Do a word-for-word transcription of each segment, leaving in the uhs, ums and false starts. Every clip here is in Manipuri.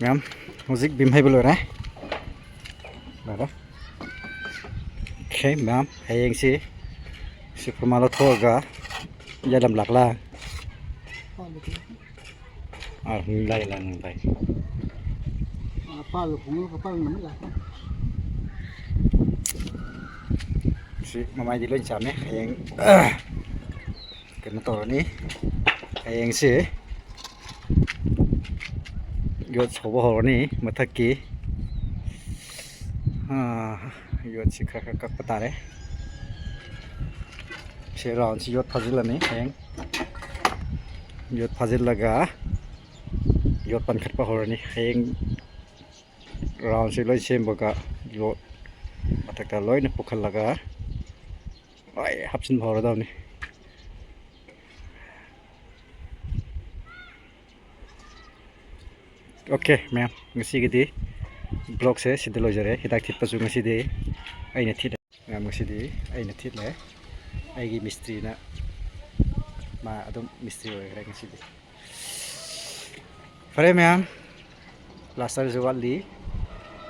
ꯃꯌꯥꯝ, ꯍꯧꯖꯤꯛ ꯕꯤꯝ ꯍꯩꯕ ꯂꯣꯏꯔꯦ꯫ ꯂꯣꯏꯔꯦ꯫ ꯑꯣꯀꯦ ꯃꯌꯥꯝ, ꯍꯌꯦꯡꯁꯤ ꯁꯤ ꯐꯨꯔꯃꯥ ꯂꯧꯊꯣꯛꯑꯒ ꯌꯥꯂꯝ ꯂꯥꯛꯂꯥ? ꯑꯥ, ꯂꯥꯏ, ꯂꯥꯏ, ꯂꯥꯏ꯫ ꯑꯄꯥꯕ ꯈꯣꯡꯎꯞ ꯑꯄꯥꯕ ꯅꯨꯃꯤꯠ ꯂꯥꯛꯄ꯫ ꯁꯤ ꯃꯃꯥꯏꯗꯤ ꯂꯣꯏ ꯆꯥꯝꯃꯦ꯫ ꯍꯌꯦꯡ ꯀꯩꯅꯣ ꯇꯧꯔꯅꯤ꯫ ꯍꯌꯦꯡꯁꯤ ꯌꯣꯠ ꯁꯧꯕ ꯍꯧꯔꯅꯤ ꯃꯊꯛꯀꯤ꯫ ꯑꯥ, ꯌꯣꯠꯁꯤ ꯈꯔ ꯈꯔ ꯀꯛꯄ ꯇꯥꯔꯦ꯫ ꯁꯤ ꯔꯥꯎꯟꯁꯤ ꯌꯣꯠ ꯐꯥꯖꯤꯜꯂꯅꯤ ꯍꯌꯦꯡ꯫ ꯌꯣꯠ ꯐꯥꯖꯤꯜꯂꯒ ꯌꯣꯠ ꯄꯟꯈꯠꯄ ꯍꯧꯔꯅꯤ꯫ ꯍꯌꯦꯡ ꯔꯥꯎꯟꯁꯤ ꯂꯣꯏ ꯁꯦꯝꯕꯒ ꯌꯣꯠ ꯃꯊꯛꯇ ꯂꯣꯏꯅ ꯄꯨꯈꯠꯂꯒ ꯂꯣꯏ ꯍꯥꯞꯆꯤꯟꯕ ꯍꯧꯔꯗꯕꯅꯤ꯫ ꯑꯣꯀꯦ ꯃꯌꯥꯝ, ꯉꯁꯤꯒꯤꯗꯤ ꯕ꯭ꯂꯣꯛꯁꯦ ꯁꯤꯗ ꯂꯣꯏꯖꯔꯦ꯫ ꯍꯤꯗꯥꯛ ꯊꯤꯠꯄꯁꯨ ꯉꯁꯤꯗꯤ ꯑꯩꯅ ꯊꯤꯠꯂꯦ꯫ ꯃꯌꯥꯝ, ꯉꯁꯤꯗꯤ ꯑꯩꯅ ꯊꯤꯠꯂꯦ꯫ ꯑꯩꯒꯤ ꯃꯤꯁꯇ꯭ꯔꯤꯅ ꯃꯥ ꯑꯗꯨꯝ ꯃꯤꯁꯇ꯭ꯔꯤ ꯑꯣꯏꯈ꯭ꯔꯦ ꯉꯁꯤꯗꯤ꯫ ꯐꯔꯦ ꯃꯌꯥꯝ, ꯄ꯭ꯂꯥꯁꯇꯔꯁꯨ ꯋꯥꯠꯂꯤ꯫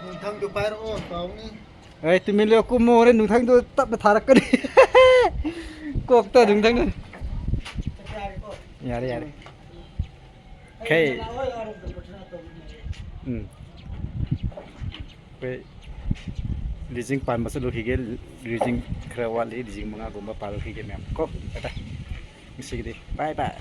ꯅꯨꯡꯊꯪꯗꯣ ꯄꯥꯏꯔꯛꯑꯣ, ꯇꯧꯅꯤ꯫ ꯑꯩ ꯇꯨꯃꯤꯟ ꯂꯩꯌꯨ, ꯀꯨꯝꯃꯣ, ꯍꯣꯔꯦꯟ ꯅꯨꯡꯊꯪꯗꯣ ꯇꯞꯅ ꯊꯥꯔꯛꯀꯅꯤ꯫ ꯀꯣꯛꯇ ꯅꯨꯡꯊꯪꯗꯣ꯫ ꯌꯥꯔꯦ, ꯌꯥꯔꯦ꯫ ꯈꯩ꯫ ꯎꯝ꯫ ꯑꯩꯈꯣꯏ ꯂꯤꯖꯤꯡ ꯄꯥꯟꯕ ꯆꯠꯂꯨꯈꯤꯒꯦ꯫ ꯂꯤꯖꯤꯡ ꯈꯔ ꯋꯥꯠꯂꯤ, ꯂꯤꯖꯤꯡ ꯃꯉꯥꯒꯨꯝꯕ ꯄꯥꯜꯂꯨꯈꯤꯒꯦ ꯃꯌꯥꯝ ꯀꯣ꯫ ꯇꯥꯇꯥ꯫ ꯉꯁꯤꯒꯤꯗꯤ bye bye꯫